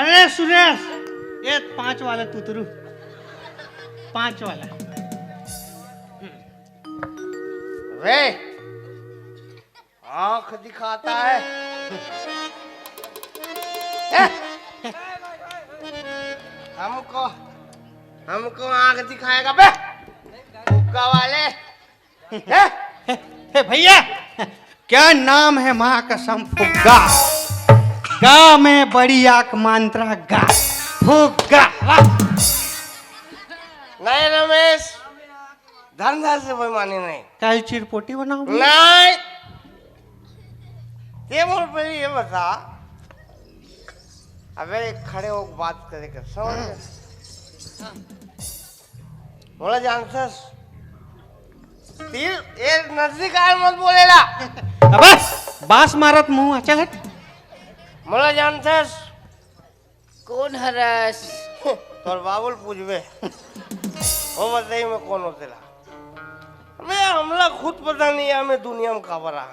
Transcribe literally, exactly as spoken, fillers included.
अरे सुरेश, ये पाँच वाला तुतरू, पाँच वाला। वे, आंख दिखाता है। ए, हमको, हमको आंख दिखाएगा बे, फुग्गा वाले। ए, हे भैया, क्या नाम है माँ कसम? फुग्गा। गा में बड़ी आंख मात्रा गा। फुग्गा। वाह। नहीं रमेश, धंधा से बेईमानी नहीं। काल चिरपोटी बनाओ। नहीं, ते मोर पहले ये बता। अबे, खड़े होके बात करे कर, समझ गए? मोला जानथस, तीर ए नजदीक आए मत बोलेला। अबे, बांस मारत मुंह, चल हट। मोला जानथस, कोन हरस? तोर बाबू ल पूछबे, वो बताही मैं कोन हों तेला। अबे, हमला खुद पता नहीं है, हमें दुनिया में काबर आ।